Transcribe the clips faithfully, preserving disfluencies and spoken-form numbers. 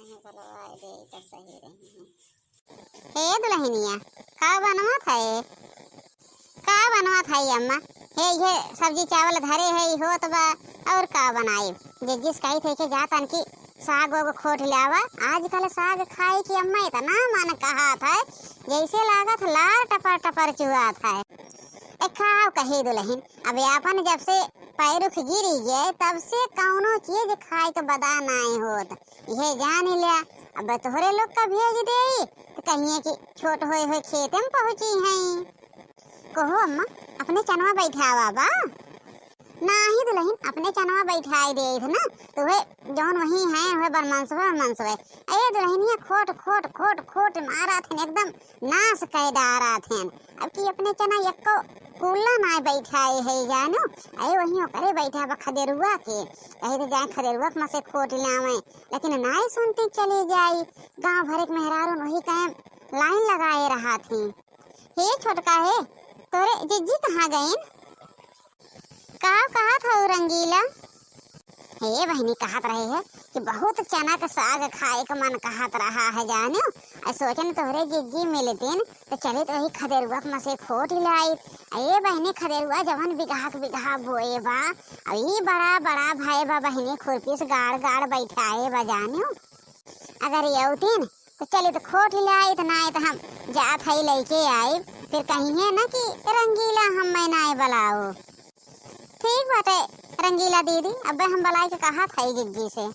बोलवाए दे, तब सही रही। हे दुलहिनिया, का बनवत है? का बनवत है अम्मा? हे, ये सब्जी चावल धरे है, ई होत बा, और का बनाई? जिज्जी से कही थे कि जा तनकी साग ओग खोट लावा। आजकल साग खाए की अम्मा इतना मन कहत है, जैसे लागत लार टपर टपर चुआत है। ए, का कही दुलहिन, अब आपन जब से पैरुख गिरी गए, तब से कौनो चीज खाए के बदा नाई होत। यह जान लिया, अब तोहरे लोग का भेज देई, तो कहिए कि छोट होए होए खेते में पहुँची हैं। कहो अम्मा, अपने चनवा बैठावा बा? नाही दुलहिन, अपने चनवा बैठाए देई थे ना, तो वह जौन वही हैं, वह बरमंसवे, बरमंसवे। ए दुलहिनिया, खोट, खोट, खोट, खोट मारा थे एकदम। नाश कै डारत हैं। अब की अपने चना एक्को कुल्ला नाय बैठाए है जानो। अरे वहीं ओकरे बैठा बा खदेरुआ के। कहे तो जाए खदेरुआ के मसे खोट लावे, लेकिन नाय सुनती चली जाई। गांव भरे के मेहरारून वही कायम लाइन लगाए रहत हैं। हे छोटका हे, तोरे जिज्जी कहाँ गईन? का कहत हऊ रंगीला? हे बहिनी, कहत रहे है कि बहुत चना के साग खाए के मन कहत रहा है जानो। आ सोचन तोहरे जिज्जी मिलतीन तो चलित वही खदेरुआ के मसे खोट लाइत। ए बहिनी, खदेरुआ जवन बिगहा के बिगहा बोए बा, अब ई बड़ा बड़ा भए बा बहिनी, खुरपी से गाड़ गाड़ बैठाए बा जानो। अगर यौतीन तो चलित खोट लाइत, नाय तो हम जात हई लइके आइब, फिर कहिए ना कि रंगीला हम्मे नाय बलाओ। ठीक बाटे रंगीला दीदी, अबे हम बलाई के कहत हई जिज्जी से।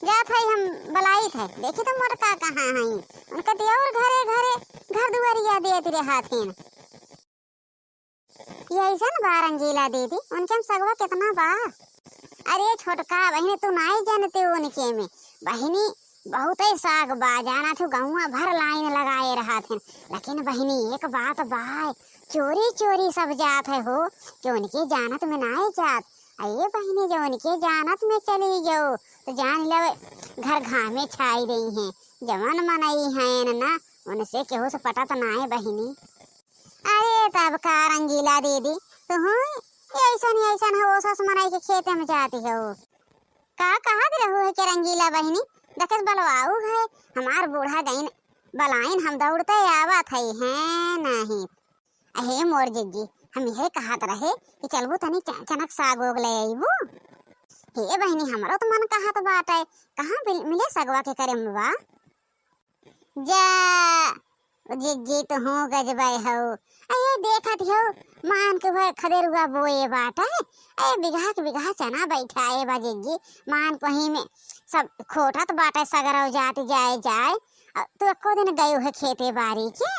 जात हई हम बलाई थे, देखी तो मोटका कहाँ हई। उनका देवर घरे घरे घर दुआरिया देत रहथिन। ये ऐसन बा रंगीला दीदी, उनके में सगवा कितना बा? अरे छोटका बहिनी, तू नाई जानते उनके में। बहिनी, बहुते साग बा, जाना थे गौवा भर लाइन लगाए रहत हैं। लेकिन बहिनी, एक बात बा, चोरी चोरी सब जात है हो, कि उनके जानत में नाय जात। अये बहिनी, जो उनके जानत में चली जाओ, तो जान लो घर घामे छाई रही हैं। जवन मनई हैं ना, उनसे केहू से पटत नाय बहिनी। अरे तब का रंगीला दीदी, तुहू ऐसन ऐसन हो, सस मनई के खेते में जाती हो। का कहत रहू है के रंगीला बहिनी? देखस बलवाऊ है, हमार बूढ़ा गईन बलाइन, हम दौड़ते आवत हई हैं नहीं। अहे मोर जिज्जी, हम यह कहत रहे कि चलबू तनी च-, चनक साग ओग ले अइबू। हे बहिनी, हमरो तो मन कहत बाटे, कहाँ मिल-, मिले सगवा के करे में बा? जा, ओ जिज्जी, तुहू गजबै हऊ। अये देखत हऊ, मान के वह खदेरुआ बोए बाटे। अये बिगहा के बिगहा चना बैठाए बा जिज्जी। मान कोही में सब खोटत बाटे सगरव जात जाए जाए। अ, तू एको दिन गयो है खेते बारी के?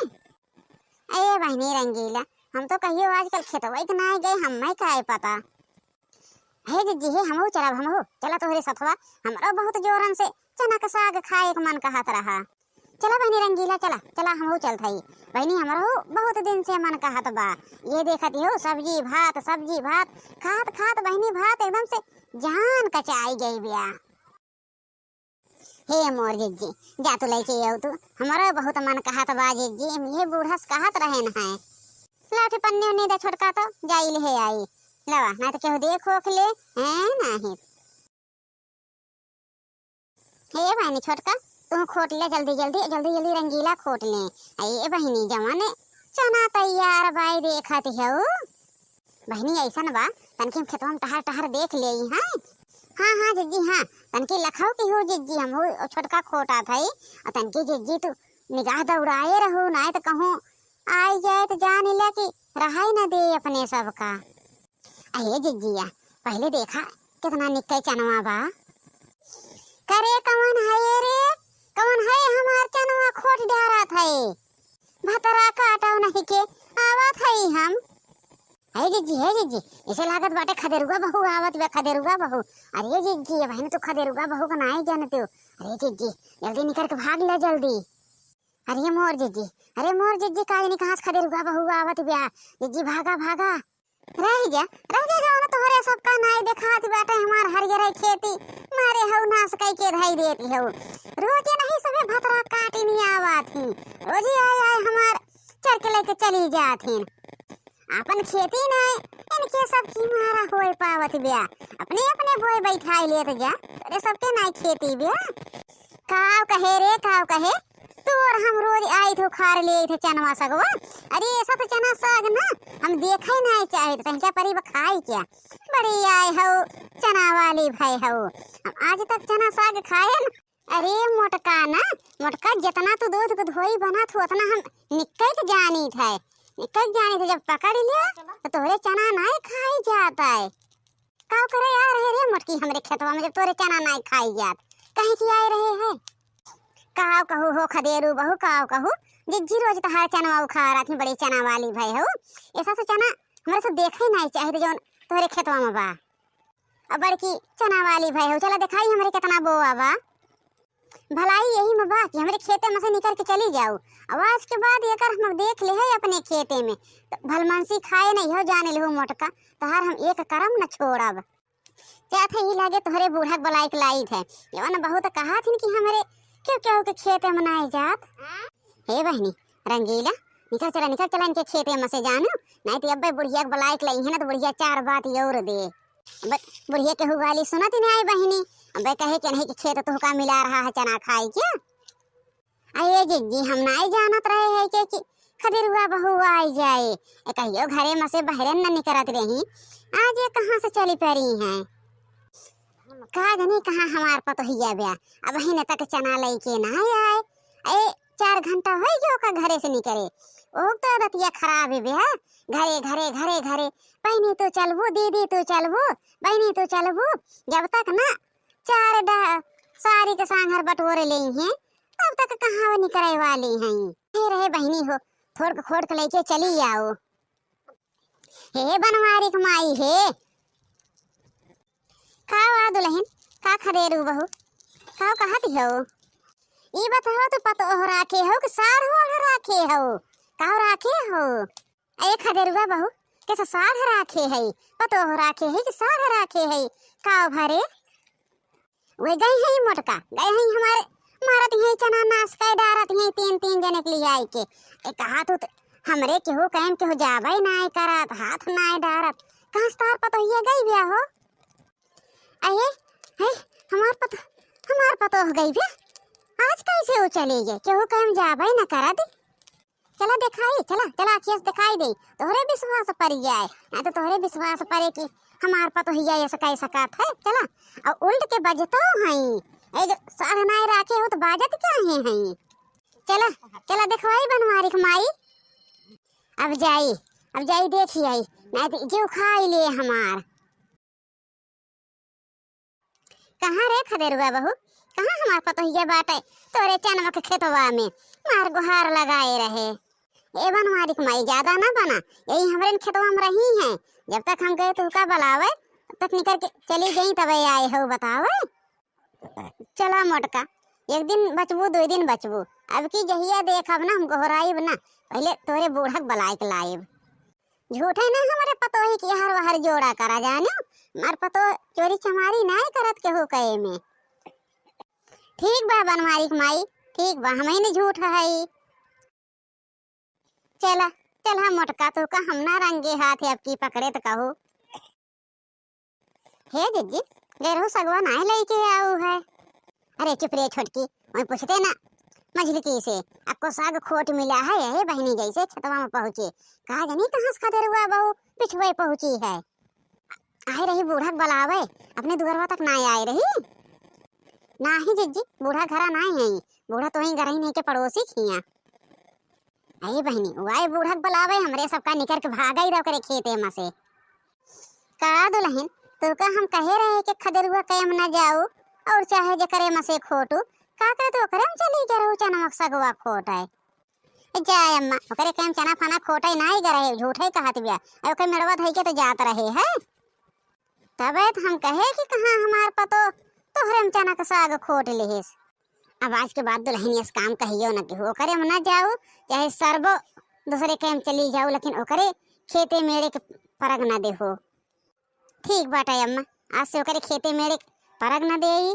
अये बहिनी रंगीला, हम तो कहियो आजकल खेतवा के नाय गए, हम्मे काय पता। हे जिज्जी हे, हमहू चलब, हमहू। चला तोहरे सथवा, हमरो बहुत जोरन से चना के साग खाए के मन कहत रहा। चला बहिनी रंगीला, चला, चला, हमहू चलत हई। बहिनी, हमरो बहुत दिन से मन कहत बा। ये देखत हो, सब्जी भात, सब्जी भात, खात खात बहिनी भात एकदम से जान कचाई गई बिया। हे मोर जिज्जी, जा तू लइके आऊ तू, हमरो बहुत मन कहत बा जिज्जी, ये बूढ़स कहत रहेन है। लाठी पन्नी उन्नी दे छोटका तो, जाई ले आई। लवा, ना तो केहू देख ओख ले, हैं, नाही। हे बहिनी छोटका, तू खोट ले जल्दी जल्दी, जल्दी जल्दी रंगीला खोट ले। ए बहिनी, जवन चना तैयार बाई देखत हऊ। बहिनी ऐसन बा, तनकी हम खेतवा में टहर टहर देख लेई हैं। हाँ, हाँ जिज्जी, हाँ, तनकी लखऊ की हो जिज्जी, हमहू छोटका खोटा थई, और तनकी जिज्जी तू निगाह दौड़ाए रहू, नाय तो कहूँ आई जाए तो जान ले कि रहाई न दे अपने सबका। अहे जिज्जिया, पहिले देखा कितना निक्के चनवा बा। करे कवन है रे, कवन है हमार चनवा खोट डारत है? भतरा काटो नहीं के आवत है हम। हे जिज्जी, हे जिज्जी, इसे लागत बाटे खदेरुआ बहू आवत बा, खदेरुआ बहू। अरे जिज्जी, बहिन तू खदेरुआ बहू का नाई जानते हो। अरे जिज्जी, जल्दी निकल के भाग ले जल्दी। अरे मोर जिज्जी, अरे मोर जिज्जी, का जानी कहाँ से खदेरुआ बहू आवत बा। जिज्जी भागा, भागा। रह जा, रह जा, जवन तोहरे सबका नाई देखात बाटे हमार हरियरे खेती, मारे हऊ नास कई के धई देती हऊ। रोजे नहीं सभे भतरा काटी नहीं आवत ही, रोजे आए आए हमार चर के लेके चली जात ही। आपन खेती नाई, इनके सब की मारा होए पावत बा, अपने अपने बोए बैठाई लेत जा, तोरे सबके नाई खेती बा। काव कहे रे, काव कहे? तोर हम रोज आइत हो खार लेइत हो चनवा सगवा। अरे, ऐसा तो चना साग ना हम देखे नाहीं चाहित, तहीं क्या परी बा खाई क्या? बड़ी आए हो चना वाली भय हो, हम आज तक चना साग खाए न। अरे मोटका ना, मोटका, जितना तू दूध के धोई बनत हो, उतना हम निक्के के जानीत है, निक्के के जानीत है। जब पकड़ लिया तो तोहरे चना नाहीं खाई जात है। काव करे आ रहे रे मोटकी हमरे खेतवा में, जब तोरे चना नाहीं खाई जात, कहीं की आए रहे है? काव कहू हो खदेरू बहू, काव कहू, जिज्जी रोज तहार चनवा उखाड़त ही, बड़ी चना वाली भय हो। ऐसा से चना हमरे से देखे नाहीं चाहित जौन तोहरे खेतवा में बा। अब बड़की चना वाली भय हो, चला देखाई हमरे कितना बोआ बा। भलाई यही में बा कि हमरे खेते में से निकर के चली जाऊ। अब आज के बाद एकर हम देख ले है अपने खेते में, तो भलमनसी खाए नहीं हो, जाने ले हो मोटका, तहार हम एक करम न छोड़ब। जात है, ई लागे तोहरे बूढ़ा के बुलाए के लाइत है। जवन बहुत कहत हिन कि हमरे क्यों, क्यों के खेते में नाहीं जात। हे बहिनी रंगीला, निकल चला, निकल चला इनके खेते में से जानू, नाहीं तो अब्बे बुढ़िया के बुलाए के लाई है ना, तो बुढ़िया चार बात और दे। अब्बे बुढ़िया केहू गाली सुनत ही नाहीं बहिनी, अब्बे कहे कि नहीं कि खेत तोहका मिला रहा है चना खाए के। अये जिज्जी, हम नाहीं जानत रहे है कि, कि खदेरुआ बहू आई जाए। ए कहियो घरे में से बहरे न निकरत रही, आज ये कहाँ से चली पड़ी हैं? का जनी कहाँ हमार पतोहिया ब्या, अबहिन तक चना लइके नाहीं आए। ए चार घंटा होइ गयो का घरे से निकरे, ओक तो आदतिया खराब है ब्या, घरे घरे घरे घरे, बहिनी तू चलबू, दीदी तू चलबू, बहिनी तू चलबू। जब तक ना चार डा-, सारी के सांघर बटोरे लेई हैं, तब तक कहाँ वो निकरे वाली हैं। हे रहे बहिनी हो, थोड़ के खोड़ के लइके चली आओ। हे बनवारी के माई हे। का वा दुलहिन, का खदेरू बहू, का कहत हो? ई बताओ, तू पतोह राखे हो कि साढ़ ओढ़ राखे हो? का राखे हो? ए खदेरुआ बहू, कैसे साढ़ राखे है? पतोह राखे है कि साढ़ राखे है? काव भरे? वे गई है मोटका, गए हैं हमारे, मारत हैं चना नाश कर डारत हैं तीन तीन जने के लिए आई के। ए कहा तू तो हमरे केहू कैम केहू जाबे नाय करत, हाथ नाय डारत। कहाँ से तार पतोहिया गई ब्या हो? अये, हे, हमार पतो, हमार पतोह गई ब्या। आज कैसे वो चली गई? केहू कैम जाबे न करत। चला देखाई, चला, चला अखिया से देखाई दे, तोहरे विश्वास पड़ जाए, ना तो तोहरे विश्वास पड़े कि हमार पतोहिया ऐसा कह सकत है। चला, और उल्ट के बजतो हई, ए जो साढ़ नाय राखे हो तो बाजत क्या है हई? चला, चला देखवाई बनवारी के माई। अब जाई, अब जाई देखी आई, ना तो जीव खाई ले हमार। कहाँ रे खदेरुआ बहू, कहाँ हमार पतोहिया बाटे? तोरे चनवा के खेतवा में मार गुहार लगाए रहे। ए बनवारी के माई, ज्यादा ना बना, यही हमरे खेतवा में रही हैं। जब तक हम गए तोहका बुलावे, तब तक निकर के चली गई, तबे आए हो बतावे। चला मोटका, एक दिन बचबू, दो दिन बचबू, अब की जहिया देखब ना हम गोहराइब ना, पहले तोरे बूढ़क बुलाए के लाइब। झूठे ना हमरे पतोही की हर वहर जोड़ा करा जाने, मार पतोह चोरी चमारी नाय करत केहू कहे में। ठीक बा बनवारी के माई, ठीक बा, हमही न झूठ हई। चला, चला मोटका, तोहका हम ना रंगे हाथ अब की पकड़े त कहू। हे जिज्जी, गैरहू सगवा नाय लइके आऊ है। अरे चुप रे छोटकी, वही पूछते ना मझलकी से, अक्को साग खोट मिला है, हे बहिनी जैसे खेतवा में पहुँची। का जनी कहाँ से खदेरुआ बहू पिछुए पहुँची है। आए रही बूढ़ा के बुलावे, अपने दुअरवा तक ना आए रही। नाही जिज्जी, बूढ़ा घरा नाही है, बूढ़ा तो वहीं गरही नहीं के पड़ोसी खिया। अरे बहिनी, वाए बूढ़ा के बुलावे, हमरे सबका निकर के भागई रहो करे खेते में से। का दुलहिन, तोहका हम कहे रहे कि खदेरुआ कैम न जाऊ और चाहे जे करे में से खोटू, का करे तो ओकरे में चली गए रहू चनवा के सगवा खोट है। ए जाए अम्मा, ओकरे कैम चना फना खोटे नाही गए रहे, झूठे कहत बिया। ए ओकर मेड़वा धई के तो जात रहे है। तबे तो हम कहे कि कहाँ हमार पतो तोहरे में चना के साग खोट लेहेस। अब आज के बाद दुलहिनिया से काम कहियो न केहू, ओकरे में न जाऊ, चाहे सरबो दूसरे कैम चली जाऊ, लेकिन ओकरे खेते मेड़े के परग न देहो। ठीक बाटे अम्मा, आज से ओकरे खेते मेड़े के परग न देई।